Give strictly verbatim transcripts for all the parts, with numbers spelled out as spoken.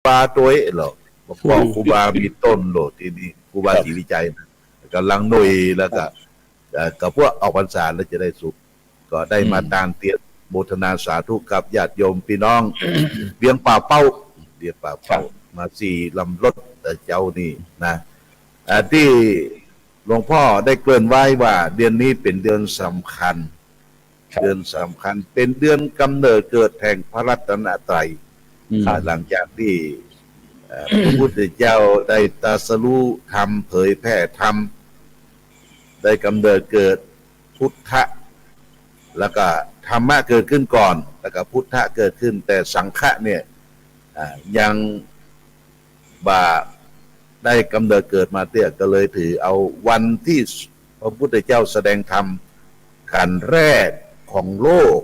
บาตวยเหรอ บอกว่าครูบามีตนโลด ตี้นี่ครูบาศรีวิชัยนะ ก่ำลังหน่วย แล้วก็ เอ่อ กับพวกออกพรรษาแล้วจะได้สุข ก็ได้มาตานเตียนโมทนาสาธุกับญาติโยมพี่น้อง เวียงป่าเป้า เวียงป่าเป้า มาสี่ลำรถแต่เจ๊านี่นะ อ่า ตี้หลวงพ่อได้เกริ่นไว้ว่าเดือนนี้เป๋นเดือนสำคัญ เดือนสำคัญ เป๋นเดือนกำเนิดเกิดแห่งพระรัตนตรัย หลังจากตี้ เอ่อ พระพุทธเจ้าได้ตรัสรู้ธรรม เผยแผ่ธรรม ได้กำเนิดเกิดพุทธะ แล้วก็ธรรมะเกิดขึ้นก่อน แล้วก็พุทธะเกิดขึ้น แต่สังฆะเนี่ย อ่า ยังบ่ได้กำเนิดเกิดมาเตื้อ ก็เลยถือเอาวันตี้พระพุทธเจ้าแสดงธรรมกั๋นแรกของโลก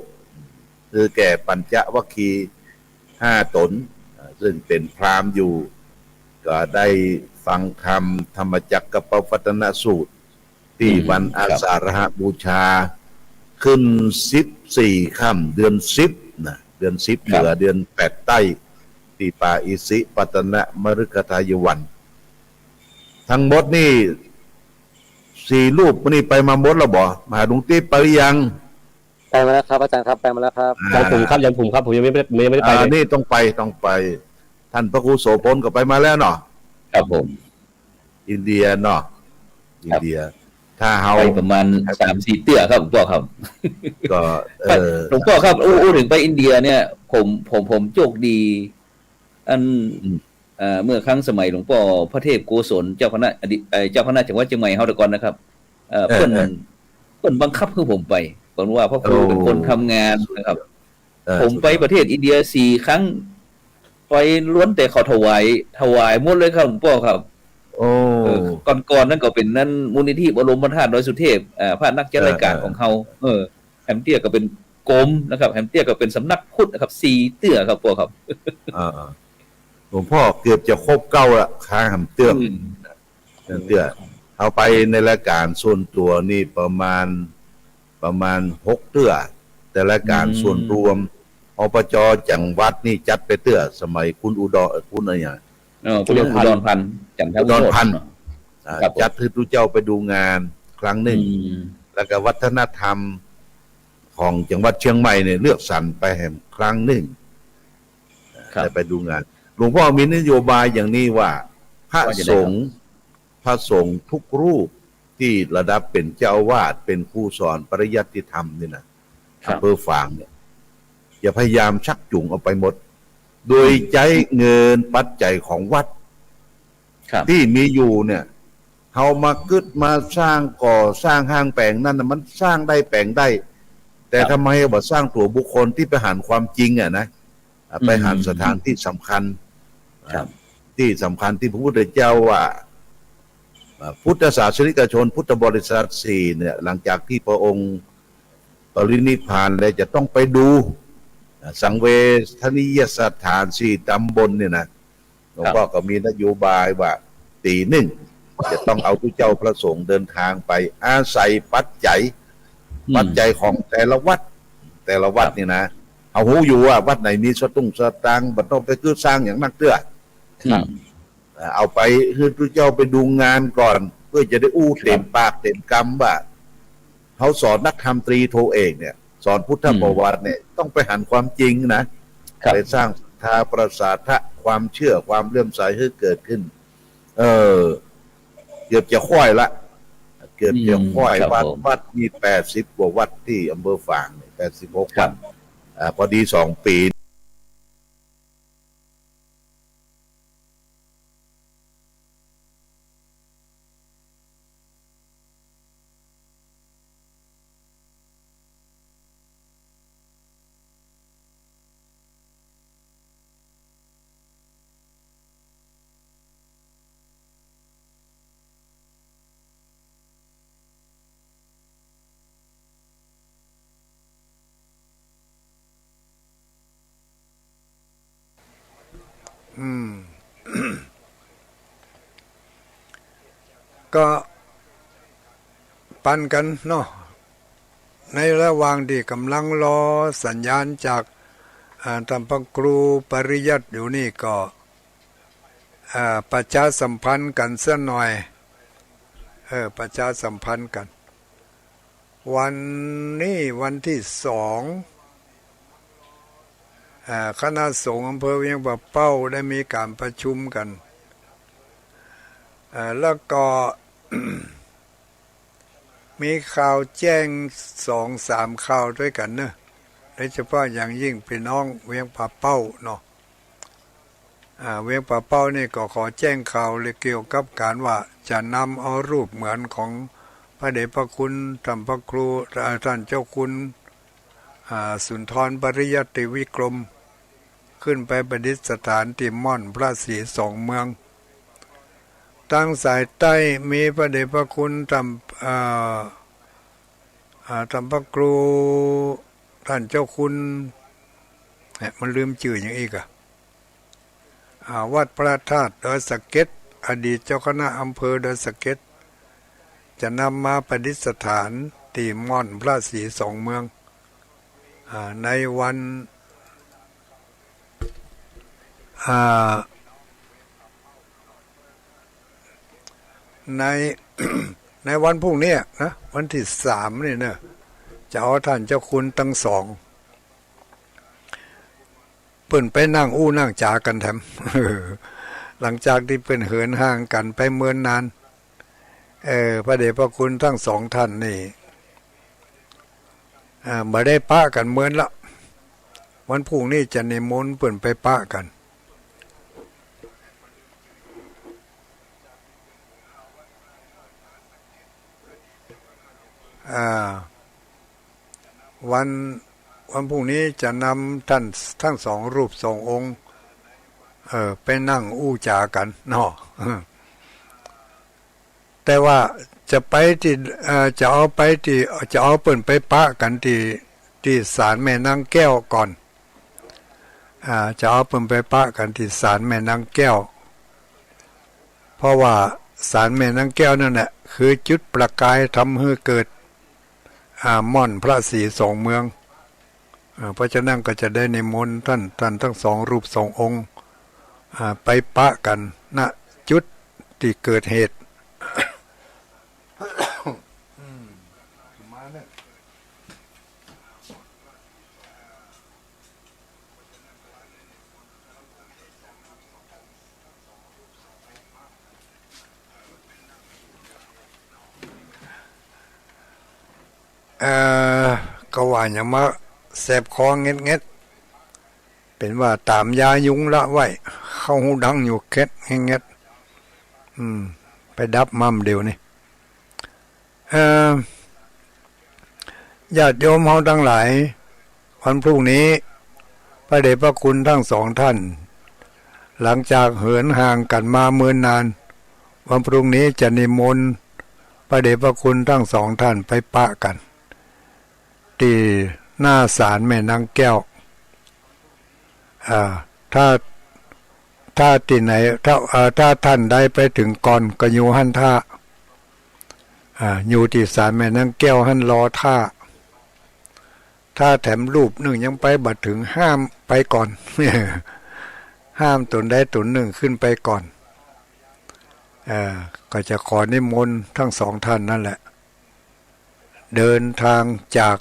คือแก่ปัญจวัคคีย์ห้าต๋น อ่า ซึ่งเป๋นพราหมณ์อยู่ ก็ได้ฟังธรรม ธรรมจักรกัปปวัตตนสูตร ตี้วันอาสาฬหบูชา ขึ้นสิบสี่ค่ำเดือนสิบนะ เดือนสิบเหนือ เดือนแปดใต้ ตี้ป่าอิสิปตนมฤคทายวัน ทั้งหมดนี่ สี่รูปนี่ไปมาหมดแล้วบ่ มหาหลวงตี้ไปหรือยัง ไปมาแล้วครับ อาจารย์ครับ ไปมาแล้วครับ อ่า ยังผมครับ ยังผมครับ ผมยังไม่ได้ ยังไม่ได้ไป อ่า เลย นี่ต้องไป ต้องไป ท่านพระครูโสภณก็ไปมาแล้วเนาะ ครับผม อินเดียเนาะ ครับ อินเดีย ถ้าเฮา ไปประมาณสามสี่เตื้อครับ หลวงป้อครับ ก็ เออ หลวงป้อครับ อู้ อู้เถิงไปอินเดียเนี่ย ผม ผม ผมโจคดี อัน อืม เอ่อ เมื่อครั้งสมัยหลวงป้อพระเทพโกศล เจ้าคณะอดีต เอ่อ เจ้าคณะจังหวัดเจียงใหม่เฮาแต่ก่อนนะครับ เอ่อ เออ เปิ้น เออ เปิ้นบังคับหื้อผมไป เปิ้นว่าพระครู โอ้ เป๋นคนทำงานนะครับ เออ ผมไปประเทศอินเดียสี่ครั้ง ไปล้วนแต่เขาถวาย ถวายหมดเลยครับหลวงป้อครับ โอ้ เออ ก่อนๆ นั้นก็เป๋นนั้นมูลนิธิบรมธาตุดอยสุเทพ เอ่อ พระนักจัดรายการ เออ เออ ของเฮา เออ แหมเตื้อก็เป๋นกรมนะครับ แหมเตื้อก็เป๋นสำนักพุทธนะครับ สี่เตื้อครับป้อครับ อ่า หลวงป้อเกือบจะครบเก้าละ ข้าแหมเตื้อ อืม เตื้อ เอาไปในรายการส่วนตั๋วนี่ประมาณ ประมาณหกเตื้อ แต่รายการ อืม ส่วนรวม อบจ.จังหวัดนี่จัดไปเตื้อ สมัยคุณอุดร เอ่อ คุณอะไรอย่าง เอ่อ คุณอุดรพันธ์ จันทวิโรจน์ อุดรพันธ์ อ่า ครับผม จัดหื้อตุ๊เจ้าไปดูงานครั้งนึ่ง อืม แล้วก็วัฒนธรรมของจังหวัดเชียงใหม่เนี่ย เลือกสรรไปแหมครั้งนึ่ง ครับ ได้ไปดูงาน หลวงป้อมีนโยบายอย่างนี้ว่า พระสงฆ์ ว่าจะไงครับ พระสงฆ์ทุกรูปตี้ระดับเป๋นเจ้าอาวาส เป๋นครูสอนปริยัติธรรมนี่นะ ครับ อำเภอฝางเนี่ย จะพยายามชักจูงเอาไปหมด โดย อืม ใจ๊เงินปัจจัยของวัด ครับ ตี้มีอยู่เนี่ย เฮามาขึดมาสร้างก่อสร้างห้างแป๋งนั้นน่ะ มันสร้างได้แป๋งได้ แต่ ครับ ทำไมบ่สร้างตั๋วบุคคลตี้ไปหันความจริงอะนะ อ่ะ อืม ไปหันสถานตี้สำคัญ ครับ ตี้สำคัญตี้พระพุทธเจ้าว่า อ่ะ พุทธศาสนิกชนพุทธบริษัทสี่เนี่ย หลังจากตี้พระองค์ปรินิพพานแล้วจะต้องไปดู อ่ะ สังเวชนียสถานสี่ตำบลเนี่ยนะ หลวงป้อ ครับ ก็มีนโยบายว่า ปี๋นึ่ง จะต้องเอาตุ๊เจ้าพระสงฆ์เดินทางไป อาศัยปัจจัย อืม ปัจจัยของแต่ละวัด แต่ละวัด ครับ นี่นะ เฮาฮู้อยู่ว่าวัดไหนมีสตุ้งสตางค์ บ่ต้องไปขึดสร้างอย่างนักเตื้อ ครับ อืม เอ่อ เอาไปหื้อตุ๊เจ้าไปดูงานก่อน เปื้อจะได้อู้ ครับ เต๋มปากเต๋มกำว่า เฮาสอนนักธรรมตรีโทเอกเนี่ย สอนพุทธประวัติเนี่ย อืม ต้องไปหันความจริงนะ ครับ ไปสร้างศรัทธาประสาทะ ความเชื่อ ความเลื่อมใสหื้อเกิดขึ้น เออ เกือบจะคว่อยละ เกือบจะคว่อย อืม ครับ วัด ผม วัดมีแปดสิบกว่าวัดตี้อำเภอฝางเนี่ย แปดสิบหก ครับ วัด อ่า พอดีสองปี๋ อืม ก็ปันกั๋นเนาะ ในระหว่างตี้ก่ำลังรอสัญญาณจาก อ่า ต้านพระครูปริยัติอยู่นี่ก็ อ่า ประชาสัมพันธ์กั๋นสักหน่อย เออ ประชาสัมพันธ์กั๋น วันนี้วันตี้สอง อ่า คณะสงฆ์อำเภอเวียงป่าเป้าได้มีก๋านประชุมกั๋น อ่า แล้วก็ มีข่าวแจ้งสองสามข่าวตวยกั๋นเนาะ โดยเฉพาะอย่างยิ่งปี้น้องเวียงป่าเป้าเนาะ อ่า เวียงป่าเป้านี่ก็ขอแจ้งข่าวเลยเกี่ยวกับก๋านว่าจะนำเอารูปเหมือนของพระเดชพระคุณท่านพระครู เอ่อ ท่านเจ้าคุณ อ่า สุนทรปริยัติวิกรม ขึ้นไปประดิษฐานตี้ม่อนพระศรีสองเมือง ตางสายใต้มีพระเดชพระคุณท่าน เอ่อ อ่า ท่านพระครู ท่านเจ้าคุณ เอ๊ะ มันลืมจื้อหยังอีกอะ อ่า วัดพระธาตุดอยสะเก็ด อดีตเจ้าคณะอำเภอดอยสะเก็ด จะนำมาประดิษฐานตี้ม่อนพระศรีสองเมือง อ่า ในวัน อ่า ใน ในวันพรุ่งนี้นะ วันตี้สามนี่เนาะ จะเอาท่านเจ้าคุณตังสอง เปิ้นไปนั่งอู้นั่งจ๋ากั๋นแถม หลังจากตี้เปิ้นเหินห่างกั๋นไปเมินนาน เออ พระเดชพระคุณตังสองท่านนี่ อ่า บ่ได้ปะกั๋นเมินละ วันพรุ่งนี้จะนิมนต์เปิ้นไปปะกั๋น อ่า วัน วันพรุ่งนี้จะนำท่านตังสองรูปสององค์ เออ ไปนั่งอู้จ๋ากั๋นเนาะ แต่ว่าจะไปตี้ เอ่อ จะเอาไปตี้ จะเอาเปิ้นไปปะกั๋นตี้ ตี้ศาลแม่นางแก้วก่อน อ่า จะเอาเปิ้นไปปะกั๋นตี้ศาลแม่นางแก้ว เพราะว่าศาลแม่นางแก้วนั่นแหละคือจุดประกายทำหื้อเกิด อ่า ม่อนพระศรีสองเมือง อ่า เพราะฉะนั้นก็จะได้นิมนต์ท่าน ท่านตังสองรูปสององค์ อ่า ไปปะกั๋น ณ จุดตี้เกิดเหตุ เอ่อ ก็ว่าหยังมาแสบคอเง็ดๆ เป๋นว่าต๋ามยายุงละไว้ เข้าหูดังอยู่เข็ดเง็ดๆ อืม ไปดับม่ำเดี๋ยวนี้ เอ่อ ญาติโยมเฮาตังหลาย วันพรุ่งนี้ พระเดชพระคุณตังสองท่าน หลังจากเหินห่างกั๋นมาเมินนาน วันพรุ่งนี้จะนิมนต์พระเดชพระคุณตังสองท่านไปปะกั๋น ตี้หน้าศาลแม่นางแก้ว อ่า ถ้า ถ้าตี้ไหน ถ้า เอ่อ ถ้าท่านใดไปเถิงก่อนก็อยู่หั้นท่า อ่า อยู่ตี้ศาลแม่นางแก้วหั้นรอท่า ถ้าแถมรูปนึ่งยังไปบ่เถิง ห้ามไปก่อน ห้ามต๋นใดต๋นนึ่งขึ้นไปก่อน เอ่อ ก็จะขอนิมนต์ตังสองท่านนั่นแหละ เดินทางจาก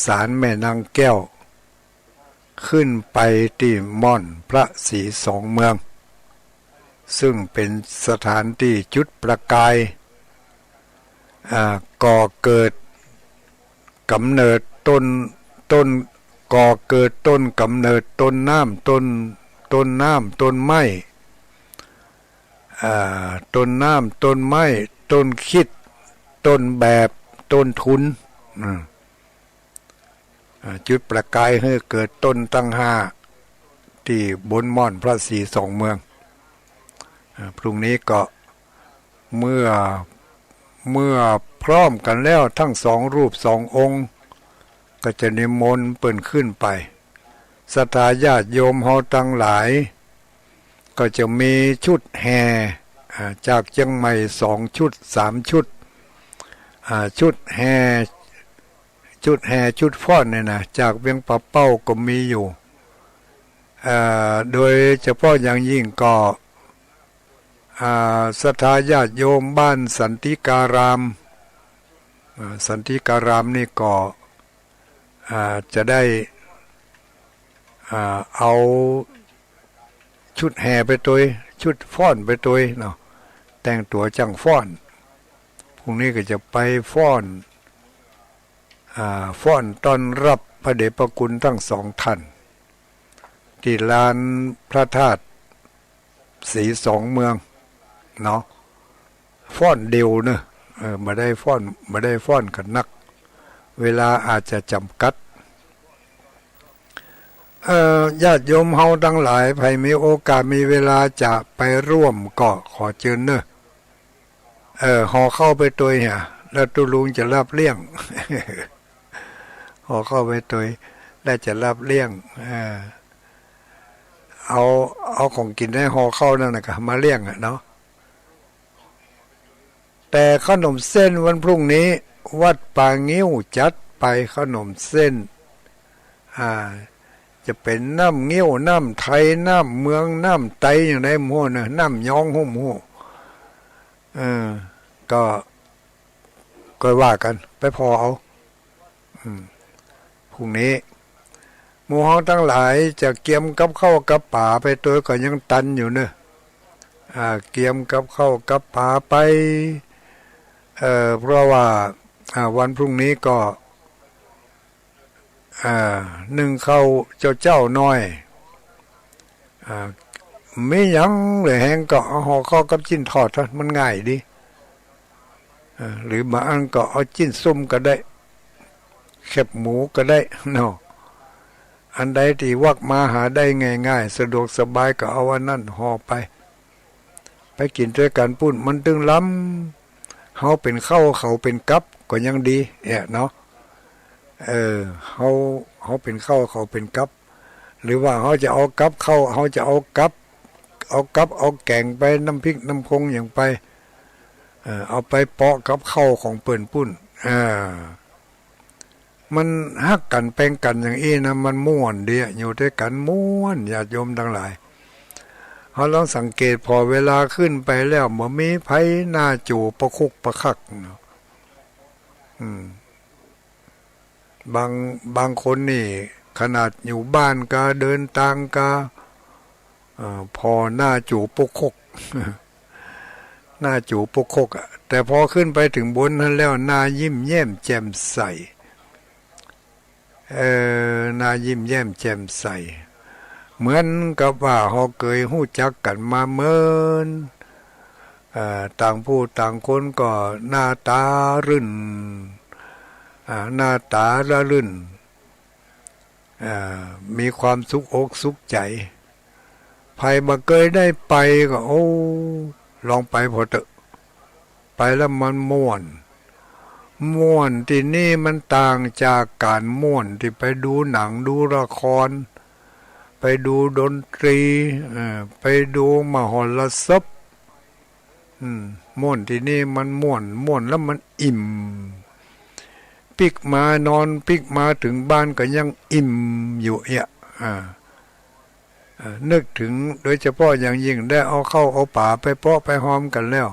ศาลแม่นางแก้ว ขึ้นไปตี้ม่อนพระศรีสองเมือง ซึ่งเป๋นสถานตี้จุดประกาย อ่า ก่อเกิดก๋ำเนิดต้น ต้น ก่อเกิดต้นก๋ำเนิดต้นน้ำ ต้น ต้นน้ำ ต้นไม้ อ่า ต้นน้ำ ต้นไม้ ต้นคริสต์ ต้นแบบ ต้นทุน อ่า อ่า จุดประกายหื้อเกิดต้นตังห้า ตี้บนม่อนพระศรีสองเมือง อ่า พรุ่งนี้ก็เมื่อ เมื่อพร้อมกั๋นแล้วตังสองรูปสององค์ ก็จะนิมนต์เปิ้นขึ้นไป ศรัทธาญาติโยมเฮาตังหลาย ก็จะมีชุดแห่ อ่า จากเจียงใหม่สองชุดสามชุด อ่า ชุดแห่ ชุดแห่ชุดฟ้อนเนี่ยนะ จากเวียงป่าเป้าก็มีอยู่ อ่า โดยเฉพาะอย่างยิ่งก็ อ่า ศรัทธาญาติโยมบ้านสันติการาม อ่า สันติการามนี่ก็ อ่า จะได้ อ่า เอาชุดแห่ไปตวย ชุดฟ้อนไปตวยเนาะ แต่งตั๋วจ้างฟ้อน พรุ่งนี้ก็จะไปฟ้อน อ่า ฟ้อนต้อนรับพระเดชพระคุณทั้งสองท่าน ตี้ลานพระธาตุศรีสองเมืองเนาะ ฟ้อนเดี่ยวเนอะ เออ บ่ได้ฟ้อน บ่ได้ฟ้อนกั๋นนัก เวลาอาจจะจ๋ำกัด เอ่อ ญาติโยมเฮาตังหลาย ใผมีโอกาสมีเวลาจะไปร่วมก็ขอเจิญเนอะ เออ ห่อข้าวไปตวยเหีย แล้วตุ๊ลุงจะรับเลี้ยง ห่อข้าวไปตวย แล้วจะรับเลี้ยง เออ เอา เอาของกิ๋นในห่อข้าวนั่นน่ะก็มาเลี้ยงอะเนาะ แต่ขนมเส้นวันพรุ่งนี้ วัดป่างิ้วจัดไปขนมเส้น อ่า จะเป๋นน้ำงิ้ว น้ำไทย น้ำเมือง น้ำไต อย่างใดบ่ฮู้เนอะ น้ำยอง ฮู้บ่ฮู้ เออ ก็ ก็ว่ากั๋น ไปผ่อเอา อืม พรุ่งนี้ หมู่เฮาตังหลายจะเกียมกับข้าวกับป๋าไปตวยก็ยังตันอยู่เนอะ อ่า เกียมกับข้าวกับป๋าไป เอ่อ เพราะว่า อ่า วันพรุ่งนี้ก็ อ่า นึ่งข้าวเจ้าๆ หน่อย อ่า มีหยังเหลือแฮงก็เอาห่อข้าวกับจิ๊นทอดเถาะ มันง่ายดี อ่า หรือบางอันก็เอาจิ๊นซุ่มก็ได้ แคบหมูก็ได้เนาะ อันใดตี้วักมาหาได้ง่ายๆ สะดวกสบายก็เอาอันนั้นห่อไป ไปกิ๋นตวยกั๋นปู้น มันตึงล้ำ เฮาเป๋นข้าวเขาเป๋นกับก็ยังดีเนี่ยเนาะ เออ เฮา เฮาเป๋นข้าวเขาเป๋นกับ หรือว่าเฮาจะเอากับข้าว เฮาจะเอากับ เอากับเอาแก๋งไป น้ำพริกน้ำพงอย่างไป เออ เอาไปเปาะกับข้าวของเปิ้นปู้น เออ มันฮักกั๋นแปงกั๋นอย่างอี้นะ มันม่วนดีอะ อยู่ตวยกั๋นม่วน ญาติโยมตังหลาย เฮาลองสังเกต ผ่อเวลาขึ้นไปแล้ว บ่มีใผหน้าจู๋ปะคุกปะคักเนาะ อืม บาง บางคนนี่ขนาดอยู่บ้านกา เดินตางกา เอ่อ ผ่อหน้าจู๋ปะคุก หน้าจู๋ปะคุกอะ แต่พอขึ้นไปเถิงบนหั้นแล้ว หน้ายิ้มแย้มแจ่มใส เอ่อ หน้ายิ้มแย้มแจ่มใส เหมือนกับว่าเฮาเกยฮู้จักกั๋นมาเมิน เอ่อ ต่างผู้ต่างคนก็หน้าตารื่น อ่า หน้าตาระรื่น อ่า มีความสุขอกสุขใจ๋ ใผบ่เกยได้ไปก็ โอ้ ลองไปผ่อเต๊อะ ไปแล้วมันม่วน ม่วนตี้นี่มันต่างจากก๋านม่วนตี้ไปดูหนังดูละคร ไปดูดนตรี เอ่อ ไปดูมหรสพ อืม ม่วนตี้นี่มันม่วน ม่วนแล้วมันอิ่ม ปิ๊กมานอน ปิ๊กมาเถิงบ้านก็ยังอิ่มอยู่เอี้ย อ่า อ่า นึกเถิงโดยเฉพาะอย่างยิ่งได้เอาข้าวเอาป๋าไปเปาะไปฮอมกั๋นแล้ว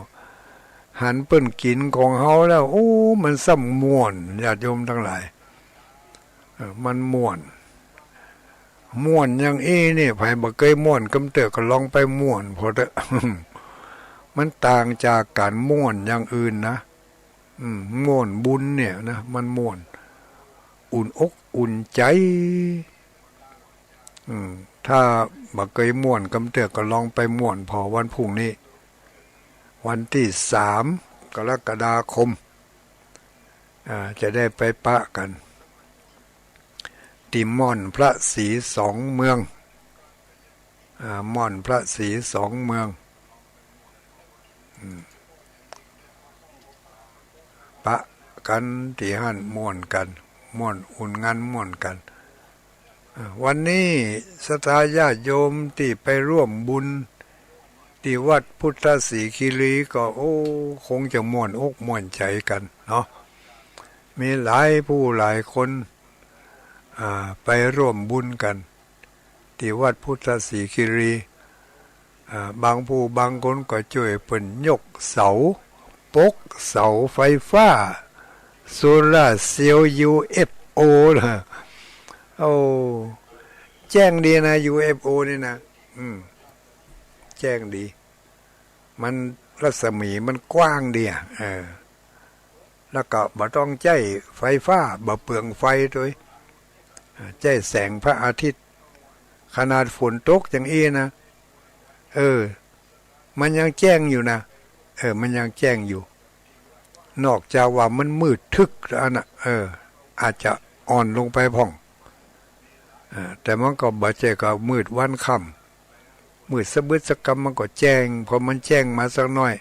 หันเปิ้นกิ๋นของเฮาแล้ว โอ้ มันซ้ำม่วน ญาติโยมตังหลาย เออ มันม่วน ม่วนอย่างอี้นี่ ใผบ่เกยม่วนกำเต๊อะก็ลองไปม่วนผ่อเต๊อะ มันต่างจากก๋านม่วนอย่างอื่นนะ อืม ม่วนบุญเนี่ยนะ มันม่วน อุ่นอกอุ่นใจ๋ อืม ถ้าบ่เกยม่วนกำเต๊อะก็ลองไปม่วนผ่อวันพรุ่งนี้ วันตี้สาม กรกฎาคม อ่า จะได้ไปปะกั๋น ตี้ม่อนพระศรีสองเมือง อ่า ม่อนพระศรีสองเมือง อืม ปะกั๋นตี้หั้น ม่วนกั๋น ม่วนอุ่นงานม่วนกั๋น อ่า วันนี้ศรัทธาญาติโยมตี้ไปร่วมบุญตี้วัดพุทธศรีคีรีก็ โอ้ คงจะม่วนอกม่วนใจ๋กั๋นเนาะ มีหลายผู้หลายคน อ่า ไปร่วมบุญกั๋นตี้วัดพุทธศรีคีรี อ่า บางผู้บางคนก็จ้วยเปิ้นยกเสา ปกเสาไฟฟ้า โซลาร์เซลล์ ยูเอฟโอ นะ โอ้ แจ้งดีนะ ยูเอฟโอ นี่นะ อืม แจ้งดี มันรัศมีมันกว้างดีอะ เออ แล้วก็บ่ต้องใจ๊ไฟฟ้า บ่เปลืองไฟตวย อ่า ใจ๊แสงพระอาทิตย์ ขนาดฝนตกอย่างอี้นะ เออ มันยังแจ้งอยู่นะ เออ มันยังแจ้งอยู่ นอกจากว่ามันมืดทึบอันน่ะ เออ อาจจะอ่อนลงไปพ่อง อ่า แต่มันก็บ่ใจ้ก็มืดวันค่ำ มืดสะบึดสะกำมันก็แจ้ง พอมันแจ้งมาสักหน้อย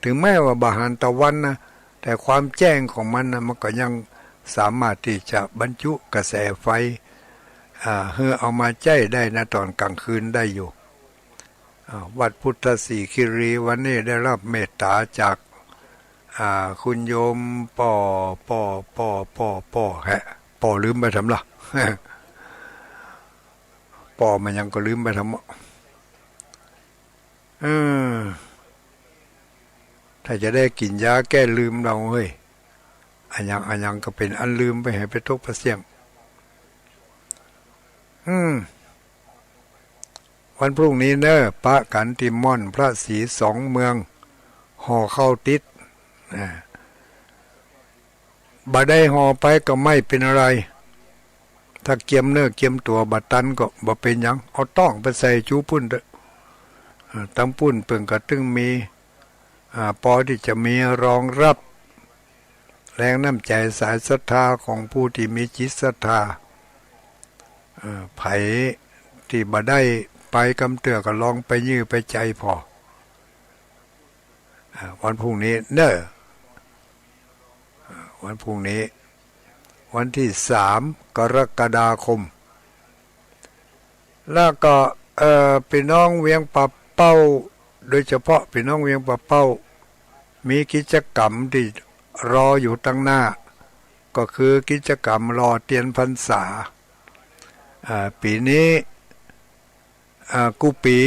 ถึงแม้ว่าบ่หันตะวันนะ แต่ความแจ้งของมันนะ มันก็ยังสามารถตี้จะบรรจุกระแสไฟ อ่า หื้อเอามาใจ๊ได้นะ ต๋อนกลางคืนได้อยู่ อ่า วัดพุทธสิขิริวันนี้ได้รับเมตต๋าจาก อ่า คุณโยมป้อ ป้อ ป้อ ป้อ ป้อ แฮะ ป้อลืมไปถามละ ป้อมายังก็ลืมไปถาม เออ ถ้าจะได้กิ๋นยาแก้ลืมเฮาเฮ้ย อะหยังอะหยังก็เป๋นอันลืมไป หื้อไปตกปะเสี้ยง อืม วันพรุ่งนี้เน่อ ปะกั๋นตี้ม่อนพระศรีสองเมือง ห่อข้าวติด อ่า บ่ได้ห่อไปก็ไม่เป๋นอะไร ถ้าเกียมเนื้อเกียมตั๋วบ่ตันก็บ่เป๋นหยัง เอาต๊องไปใส่จู๊ปุ้นเต๊อะ อ่า ตังปุ้นเปิ้นก็ตึงมี อ่า ปอตี้จะมีรองรับแรงน้ำใจ๋สายศรัทธาของผู้ตี้มีจิตศรัทธา เอ่อ ใผตี้บ่ได้ไปกำเตื้อก็ลองไปยื่อไปใจ๋ผ่อ อ่า วันพรุ่งนี้เน่อ อ่า วันพรุ่งนี้ วันตี้สาม กรกฎาคม แล้วก็ เอ่อ ปี้น้องเวียงป่าเป้า โดยเฉพาะปี้น้องเวียงป่าเป้า มีกิจกรรมตี้รออยู่ตังหน้า ก็คือกิจกรรมหล่อเตียนพรรษา อ่า ปี๋นี้ อ่า กู้ปี๋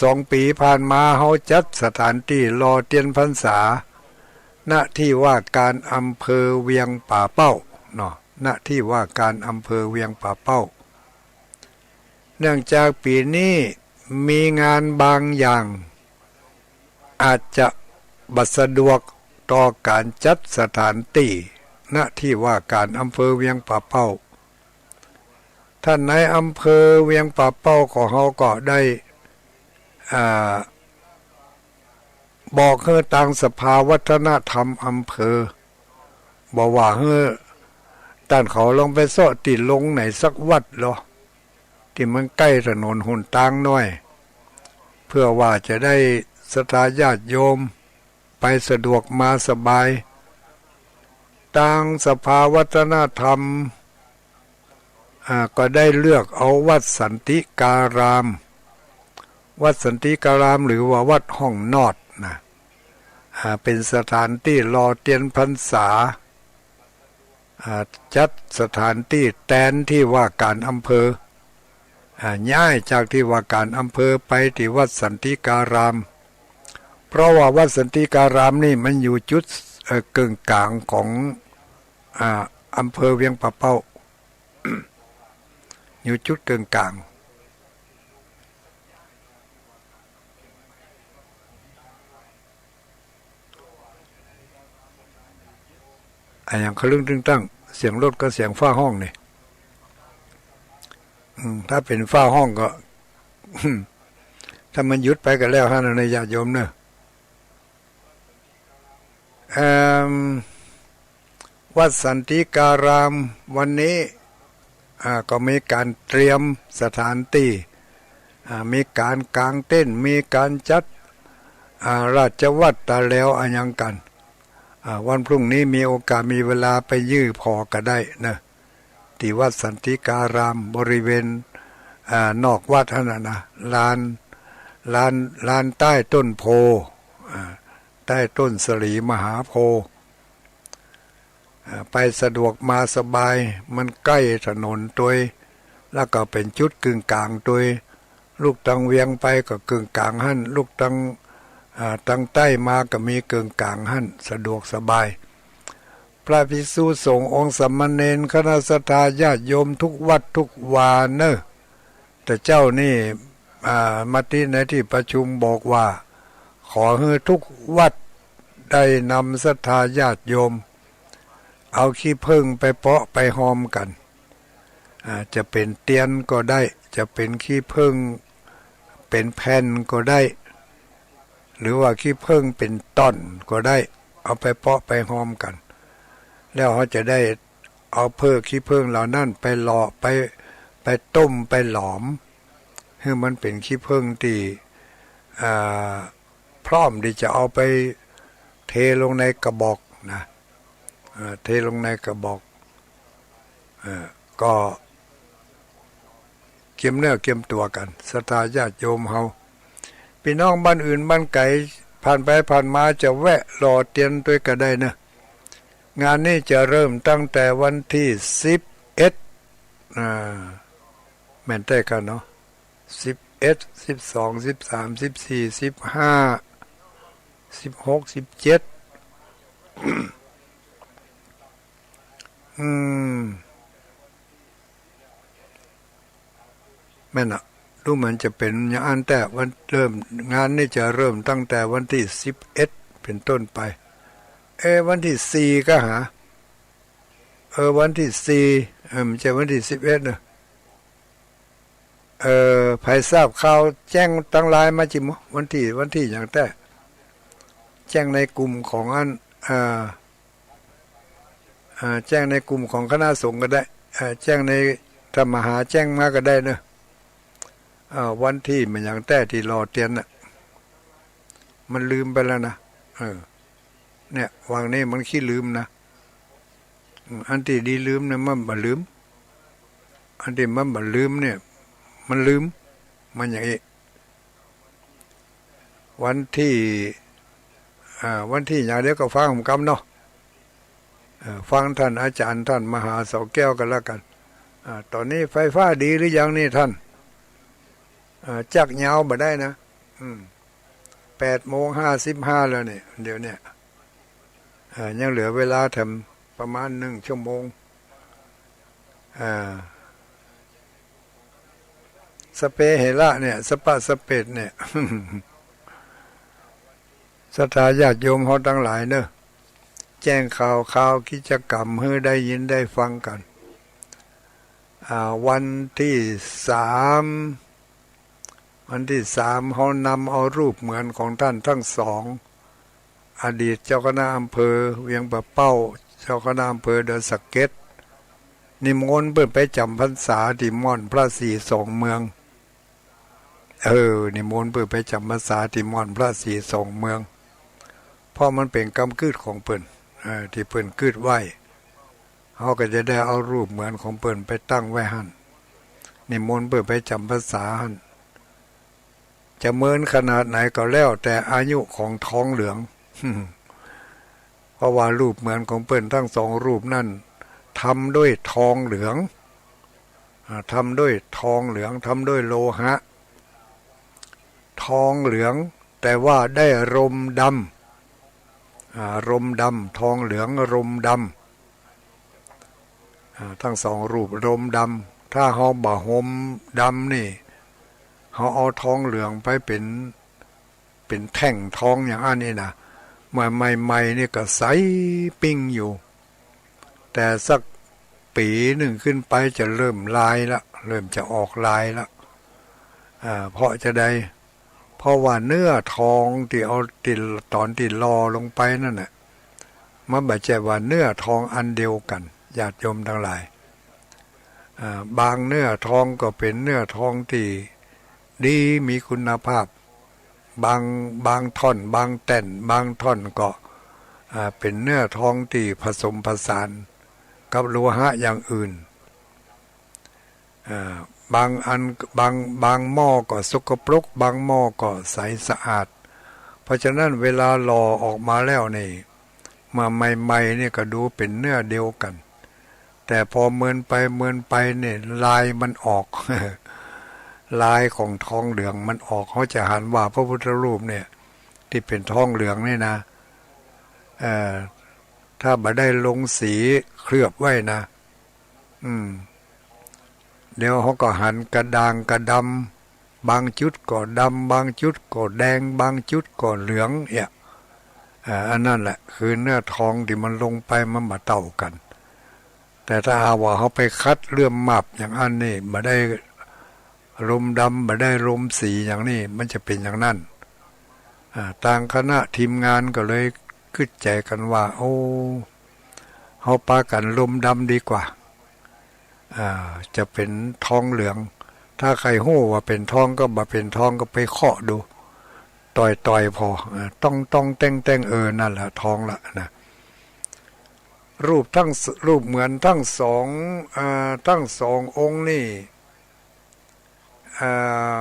สองปี๋ผ่านมา เฮาจัดสถานตี้หล่อเตียนพรรษา ณ ที่ว่าการอำเภอเวียงป่าเป้า เนาะ ณ ที่ว่าการอำเภอเวียงป่าเป้า เนื่องจากปี๋นี้มีงานบางอย่าง อาจจะบ่สะดวกต่อก๋านจัดสถานตี้ ณ ที่ว่าการอำเภอเวียงป่าเป้า ต้านนายอำเภอเวียงป่าเป้าของเฮาก็ได้ อ่า บอกหื้อตางสภาวัฒนธรรมอำเภอ บอกว่าหื้อต้านเขาลองไปเซาะตี้โรงไหนสักวัดลอ ตี้มันใก้ถนนหนตางหน้อย เพื่อว่าจะได้ศรัทธาญาติโยมไปสะดวกมาสบาย ตางสภาวัฒนธรรม อ่า ก็ได้เลือกเอาวัดสันติการาม วัดสันติการามหรือว่าวัดห้องนอดนะ อ่า เป๋นสถานตี้หล่อเตียนพรรษา อ่า จัดสถานตี้แตนที่ว่าการอำเภอ อ่า ย้ายจากที่ว่าการอำเภอไปตี้วัดสันติการาม เพราะว่าวัดสันติการามนี่มันอยู่จุด เอ่อ เกิ่งก๋างของ อ่า อำเภอเวียงป่าเป้า อยู่จุดเกิ่งก๋าง อะหยังคะลึ้งตึงตั้ง เสียงรถกับเสียงฟ้าฮ้องนี่ อืม ถ้าเป๋นฟ้าฮ้องก็ ถ้ามันหยุดไปก็แล้วหั้นนะญาติโยมเนอะ เอิ่ม วัดสันติการามวันนี้ อ่า ก็มีก๋านเตรียมสถานตี้ อ่า มีก๋านกางเต็นท์ มีก๋านจัด อ่า ราชวัตรต๋าแหลวอะหยังกั๋น อ่า วันพรุ่งนี้มีโอกาสมีเวลาไปยื่อผ่อก็ได้เนอะ ตี้วัดสันติการามบริเวณ อ่า นอกวัดหั้นน่ะนะ ลาน ลาน ลานใต้ต้นโพธิ์ อ่า ใต้ต้นสะหลีมหาโพธิ์ อ่า ไปสะดวกมาสบาย มันใก้ถนนตวย แล้วก็เป๋นจุดกึ่งก๋างตวย ลุกตังเวียงไปก็เกิ่งก๋างหั้น ลุกตัง อ่า ตังใต้มาก็มีเกิ่งก๋างหั้น สะดวกสบาย พระภิกษุสงฆ์องค์สามเณร คณะศรัทธาญาติโยมทุกวัดทุกวาเน่อ แต่เจ้านี่ อ่า มติในตี้ประชุมบอกว่า ขอหื้อทุกวัดได้นำศรัทธาญาติโยม เอาขี้ผึ้งไปเปาะไปฮอมกั๋น อ่า จะเป๋นเตียนก็ได้ จะเป๋นขี้ผึ้งเป๋นแผ่นก็ได้ หรือว่าขี้ผึ้งเป๋นต้อนก็ได้ เอาไปเปาะไปฮอมกั๋น แล้วเฮาจะได้เอาเปิ้งขี้ผึ้งเหล่านั้นไปหล่อ ไป ไปต้ม ไปหลอม หื้อมันเป๋นขี้ผึ้งตี้ อ่า พร้อมตี้จะเอาไปเทลงในกระบอกนะ อ่า เทลงในกระบอก เออ ก็เกียมเนื้อเกียมตั๋วกั๋น ศรัทธาญาติโยมเฮา ปี้น้องบ้านอื่นบ้านไก๋ ผ่านไปผ่านมาจะแวะหล่อเตียนตวยก็ได้เน่อ งานนี้จะเริ่มตั้งแต่วันตี้สิบเอ็ด อ่า แม่นแต๊ก่าเนาะ สิบเอ็ด สิบสอง สิบสาม สิบสี่ สิบห้า สิบหก สิบเจ็ด อืม แม่นอะ รู้เหมือนจะเป๋นอย่างอั้นแต๊ วันเริ่ม งานนี้จะเริ่มตั้งแต่วันตี้สิบเอ็ดเป๋นต้นไป เอ๊ะ วันตี้สี่ก่าหา เออ วันตี้สี่ เออ บ่ใจ้วันตี้สิบเอ็ดเน่อ เออ ใผทราบข่าวแจ้งตังไลน์มาจิมอ วันตี้ วันตี้หยังแต๊ แจ้งในกลุ่มของอัน เอ่อ เอ่อ แจ้งในกลุ่มของคณะสงฆ์ก็ได้ เอ่อ แจ้งในธรรมหา แจ้งมาก็ได้เน่อ เอ่อ วันตี้มันหยังแต๊ตี้หล่อเตียนน่ะ มันลืมไปแล้วนะ เออ เนี่ย หว่างนี้มันขี้ลืมนะ อืม อันตี้ดีลืมเนี่ยมันบ่ลืม อันตี้มันบ่ลืมเนี่ย มันลืม มันอย่างอี้ วันตี้ อ่า วันตี้หยังเดี๋ยวก็ฟังกำเนาะ เอ่อ ฟังต้านอาจ๋ารย์ต้านมหาเสาแก้วกั๋นแล้วกั๋น อ่า ต๋อนนี้ไฟฟ้าดีหรือยังนี่ต้าน อ่า จั๊กยาวบ่ได้นะ อืม แปดโมงห้าสิบห้าแล้วเนี่ย เดี๋ยวเนี่ย เอ่อ ยังเหลือเวลาแถมประมาณนึ่งชั่วโมง เอ่อ สะเปะเหละเนี่ย สะปะสะเปดเนี่ย ศรัทธาญาติโยมเฮาตังหลายเน่อ แจ้งข่าวคราวกิจกรรมหื้อได้ยินได้ฟังกั๋น อ่า วันตี้สาม วันตี้สาม เฮานำเอารูปเหมือนของต้านตึงสอง อดีตเจ้าคณะอำเภอเวียงป่าเป้า เจ้าคณะอำเภอดอยสะเก็ด นิมนต์เปิ้นไปจ๋ำพรรษาตี้ม่อนพระศรีสองเมือง เออ นิมนต์เปิ้นไปจ๋ำพรรษาตี้ม่อนพระศรีสองเมือง เพราะมันเป๋นกำกึ๊ดของเปิ้น เออ ตี้เปิ้นกึ๊ดไว้ เฮาก็จะได้เอารูปเหมือนของเปิ้นไปตั้งไว้หั้น นิมนต์เปิ้นไปจ๋ำพรรษาหั้น จะเมินขนาดไหนก็แล้วแต่อายุของทองเหลือง เพราะว่ารูปเหมือนของเปิ้นตึงสองรูปนั้น ทำด้วยทองเหลือง อ่า ทำด้วยทองเหลือง ทำด้วยโลหะ ทองเหลือง แต่ว่าได้ลมดำ อ่า ลมดำ ทองเหลืองลมดำ อ่า ตึงสองรูปลมดำ ถ้าเฮาบ่ห่มดำนี่ เฮาเอาทองเหลืองไปเป๋น เป๋นแท่งทองอย่างอั้นนี่นะ เมื่อใหม่ๆ นี่ก็ใสปิ้งอยู่ แต่สักปี๋นึ่งขึ้นไปจะเริ่มลายละ เริ่มจะออกลายละ อ่า เพราะจาใด เพราะว่าเนื้อทองตี้เอา ตี้ ต๋อนตี้หล่อลงไปนั่นน่ะ มันบ่ใจ้ว่าเนื้อทองอันเดียวกั๋น ญาติโยมตังหลาย อ่า บางเนื้อทองก็เป๋นเนื้อทองตี้ดีมีคุณภาพ บาง บางท่อน บางแต่น บางท่อนก็ อ่า เป๋นเนื้อทองตี้ผสมผสานกับโลหะอย่างอื่น อ่า บางอัน บาง บางหม้อก็สกปรก บางหม้อก็ใสสะอาด เพราะฉะนั้นเวลาหล่อออกมาแล้วนี่ เมื่อใหม่ๆ นี่ก็ดูเป๋นเนื้อเดียวกั๋น แต่พอเมินไปเมินไปนี่ ลายมันออก ลายของทองเหลืองมันออก เฮาจะหันว่าพระพุทธรูปเนี่ย ตี้เป๋นทองเหลืองนี่นะ เอ่อ ถ้าบ่ได้ลงสีเคลือบไว้นะ อืม เดี๋ยวเฮาก็หันกระด่างกระดำ บางจุดก็ดำ บางจุดก็แดง บางจุดก็เหลือง เนี่ย อ่า อันนั้นแหละคือเนื้อทองตี้มันลงไปมันบ่เต้ากั๋น แต่ถ้าหากว่าเฮาไปขัดเลื่อมหมากอย่างอั้นนี่ บ่ได้ลมดำ บ่ได้ลมสีอย่างนี้ มันจะเป๋นอย่างนั้น อ่า ตางคณะทีมงานก็เลยกึ๊ดใจ๋กั๋นว่า โอ้ เฮาปากั๋นลมดำดีกว่า อ่า จะเป๋นทองเหลือง ถ้าใค่ฮู้ว่าเป๋นทองก็บ่าเป๋นทองก็ไปเคาะดู ต่อยๆ ผ่อ อ่า ต้องๆ แต้งๆ เออ นั่นแหละทองละนะ รูปทั้งส- รูปเหมือนทั้งสอง อ่า ทั้งสององค์นี่ อ่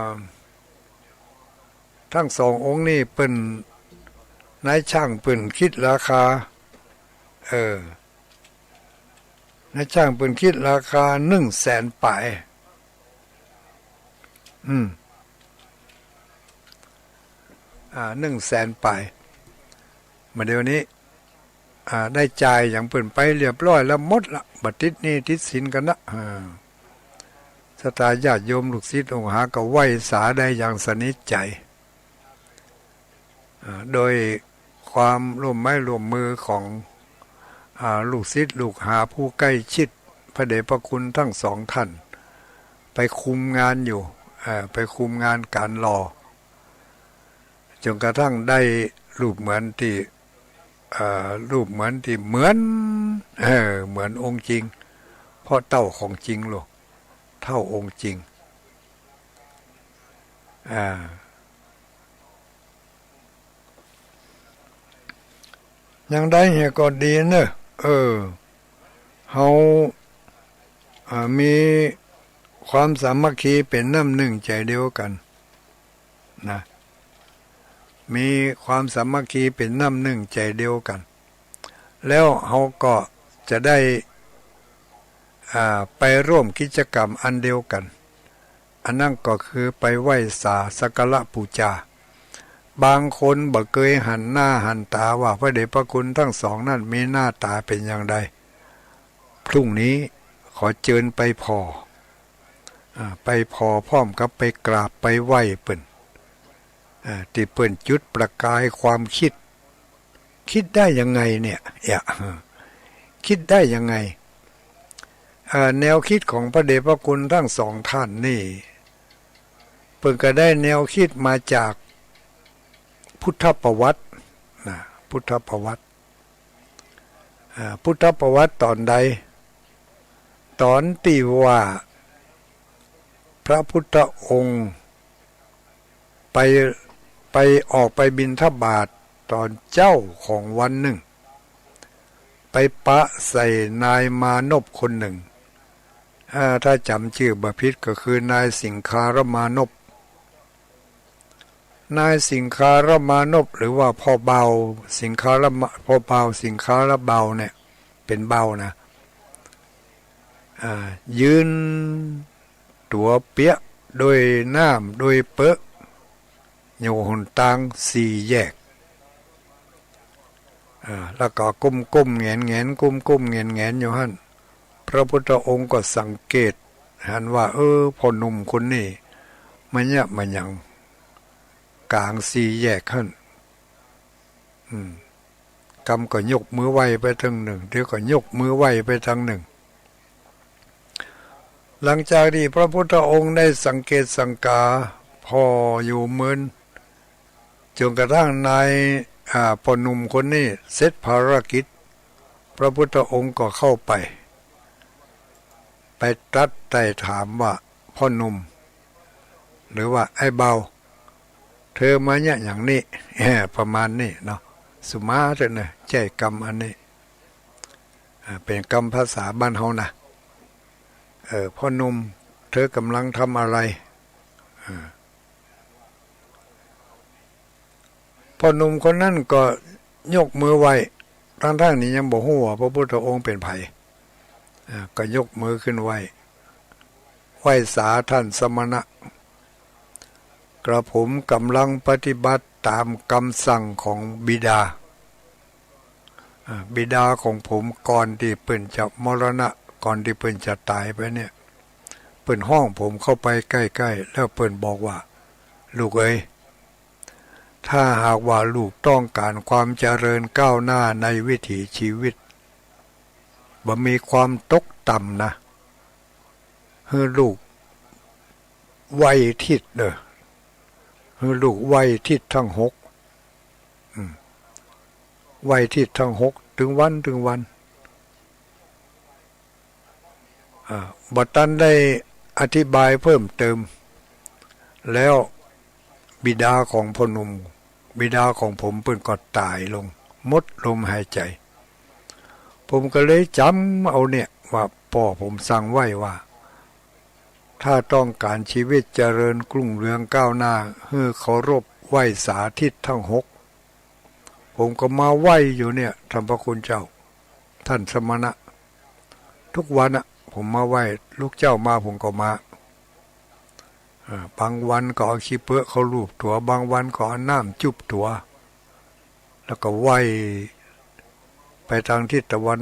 า ทั้งสององค์นี่เปิ้น นายช่างเปิ้นคิดราคา เออ นายช่างเปิ้นคิดราคาหนึ่งแสนป๋าย อืม อ่า หนึ่งแสนป๋าย มาเดี๋ยวนี้ อ่า ได้จ่ายหยังเปิ้นไปเรียบร้อยแล้วหมดละ บ่ติดหนี้ติดสินกั๋นละ อ่า ศรัทธาญาติโยมลูกศิษย์ลูกหาก็ไหว้สาได้อย่างสนิทใจ๋ อ่า โดยความร่วมไม้ร่วมมือของ อ่า ลูกศิษย์ลูกหาผู้ใกล้ชิดพระเดชพระคุณทั้งสองท่าน ไปคุมงานอยู่ เอ่อ ไปคุมงานก๋านหล่อ จ๋นกระทั่งได้รูปเหมือนตี้ เอ่อ รูปเหมือนตี้เหมือน เออ เหมือนองค์จริง เพราะเต้าของจริงโลด เต้าองค์จริง อ่า อย่างใดเหียก็ดีเนอะ เออ เฮา อ่า มีความสามัคคีเป๋นน้ำนึ่งใจ๋เดียวกั๋น นะ มีความสามัคคีเป๋นน้ำนึ่งใจ๋เดียวกั๋น แล้วเฮาก็จะได้ อ่า ไปร่วมกิจกรรมอันเดียวกั๋น อันนั้นก็คือไปไหว้สาสักการะปู๋จา บางคนบ่เกยหันหน้าหันต๋าว่าพระเดชพระคุณทั้งสองนั้นมีหน้าต๋าเป๋นอย่างใด พรุ่งนี้ขอเจิญไปผ่อ อ่า ไปผ่อพร้อมกับไปกราบไปไหว้เปิ้น อ่า ตี้เปิ้นจุดประกายความคิด คิดได้ยังไงเนี่ย เอ๊ะ คิดได้ยังไง เอ่อ แนวคิดของพระเดชพระคุณทั้งสองท่านนี่ เปิ้นก็ได้แนวคิดมาจากพุทธประวัตินะ พุทธประวัติ อ่า พุทธประวัติต๋อนใด ต๋อนตี้ว่าพระพุทธองค์ไป ไปออกไปบิณฑบาตต๋อนเจ๊าของวันนึ่ง ไปปะใส่นายมานพคนนึ่ง อ่า ถ้าจ๋ำจื้อบ่ผิดก็คือนายสิงคารมานพ นายสิงคารมานพ หรือว่าพ่อเบ่าสิงคารมะ- พ่อเบ่าสิงคารเบ่าเนี่ย เป๋นเบ่านะ อ่า ยืนตั๋วเปียะโดยน้ำโดยเปอะ อยู่หนตางสี่แยก อ่า แล้วก็ก้มๆ แหงนๆ ก้มๆ แหงนๆ อยู่หั้น พระพุทธองค์ก็สังเกตหันว่า เออ พ่อหนุ่มคนนี้มาเยียะมาหยังก๋างสี่แยกหั้น อืม กำก็ยกมือไหว้ไปตางนึ่ง เดี๋ยวก็ยกมือไหว้ไปตางนึ่ง หลังจากตี้พระพุทธองค์ได้สังเกตสังกาผ่ออยู่เมิน จ๋นกระทั่งนาย อ่า พ่อหนุ่มคนนี้เสร็จภารกิจ พระพุทธองค์ก็เข้าไป ไปตรัสไต่ถามว่า พ่อหนุ่ม หรือว่าไอ้เบ่า เธอมาเยียะหยังนี่ เออ ประมาณนี้เนาะ สุมาเถอะเนอะ ใจ๊กำอันนี้ อ่า เป๋นกำภาษาบ้านเฮานะ เออ พ่อหนุ่ม เธอก่ำลังทำอะไร อ่า พ่อหนุ่มคนนั้นก็ยกมือไหว้ ตังๆ ตี้ยังบ่ฮู้ว่าพระพุทธองค์เป๋นใผ อ่า ก็ยกมือขึ้นไหว้ ไหว้สาต้านสมณะ กระผมกำลังปฏิบัติต๋ามกำสั่งของบิดา อ่า บิดาของผมก่อนตี้เปิ้นจะมรณะ ก่อนตี้เปิ้นจะต๋ายไปเนี่ย เปิ้นฮ้องผมเข้าไปใก้ๆ แล้วเปิ้นบอกว่า ลูกเอ๋ย ถ้าหากว่าลูกต้องก๋านความเจริญก้าวหน้าในวิถีชีวิต บ่มีความตกต่ำนะ หื้อลูกไหว้ทิศเน่อ หื้อลูกไหว้ทิศตึงหก อืม ไหว้ทิศตึงหก ตึงวัน ตึงวัน อ่า บ่ตันได้อธิบายเพิ่มเติม แล้วบิดาของพ่อหนุ่ม บิดาของผมเปิ้นก็ต๋ายลง หมดลมหายใจ๋ ผมก็เลยจ๋ำเอาเนี่ยว่าป้อผมสั่งไว้ว่า ถ้าต้องก๋านชีวิตเจริญรุ่งเรืองก้าวหน้า หื้อเคารพไหว้สาทิศตึงหก ผมก็มาไหว้อยู่เนี่ย ท่านพระคุณเจ้า ท่านสมณะ ทุกวันอะ ผมมาไหว้ ลุกเจ๊ามาผมก็มา อ่า บางวันก็เอาขี้เปื้อเข้าลูบตั๋ว บางวันก็เอาน้ำจุบตั๋ว แล้วก็ไหว้ไปตางทิศตะวัน